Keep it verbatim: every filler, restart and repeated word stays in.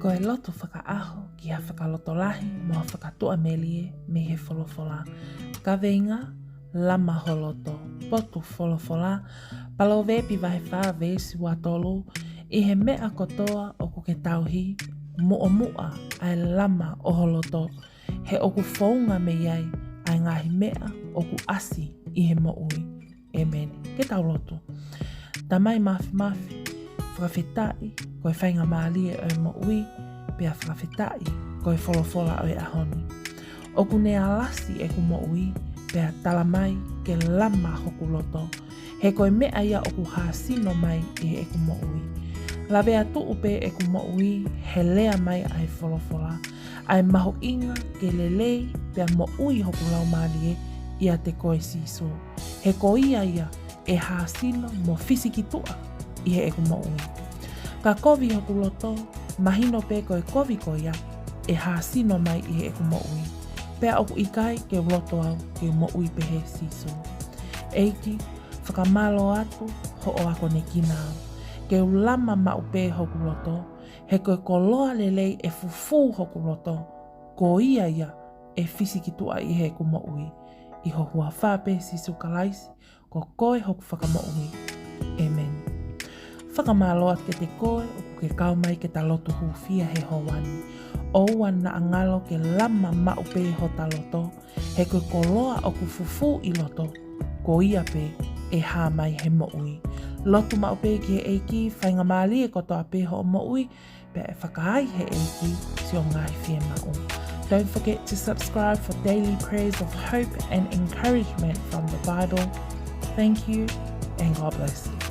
Ko e lotu fakaʻaho ki ha fakalotolahi mo ha fakatuʻamelie mei he folofola. Kaveinga: Lama ho loto. Potu folofola: Palōvepi vahe fā veesi ua tolu: ʻI he meʻa kotoa ʻoku ke tauhi, muʻomuʻa ʻa e lama ʻo ho loto, he ʻoku founga mei ai ʻa e ngaahi meʻa ʻoku ʻasi ʻi he moʻui. ʻĒmeni. Ke tau lotu. Tamai Māfimafi, fakafetaʻi ko e faingamālie ʻo e moʻui, pea fakafetaʻi ko e folofola ʻo e ʻaho ni. ʻOku ne alasi ʻeku moʻui, pea tala mai ke lama hoku loto, he ko e meʻa ia ʻoku hāsino mai ʻi heʻeku moʻui. Lave atu pē ʻeku moʻui he lea mai ʻa e folofola, ʻa e mahuʻinga ke lelei pea moʻui hoku laumālie ʻiate koe Sīsū, he ko ia ia ʻe hāsino mo fisikituʻa ʻi heʻeku moʻui. Ka kovi hoku loto, mahino pē ko e kovi ko ia ʻe hāsino mai ʻi heʻeku moʻui, pea ʻoku ʻikai ke u loto au ke u moʻui pehē Sīsū. ʻEiki, fakamālō atu hoʻo akonekina au ke u lama maʻu pē hoku loto, he ko e koloa lelei ʻe fufū hoku loto, ko ia ia ʻe fisikituʻa ʻi heʻeku moʻui. ʻI ho huafa pē Sīsū Kalaisi, ko koe hoku Fakamoʻui. ʻĒmeni. Fakamālō atu kiate koe ʻoku ke kau mai ke ta lotu hūfia he houa ni. ʻOua naʻa ngalo ke lama maʻu pē hota loto, he ko e koloa ʻoku fufū ʻi loto, ko ia pē ʻe hā mai he moʻui. Lotu maʻu pē ki he ʻEiki, faingamālie kotoa pē hoʻo moʻui, pea ʻe fakaai he ʻEiki siʻo ngaahi fiemaʻu. Don't forget to subscribe for daily prayers of hope and encouragement from the Bible. Thank you and God bless.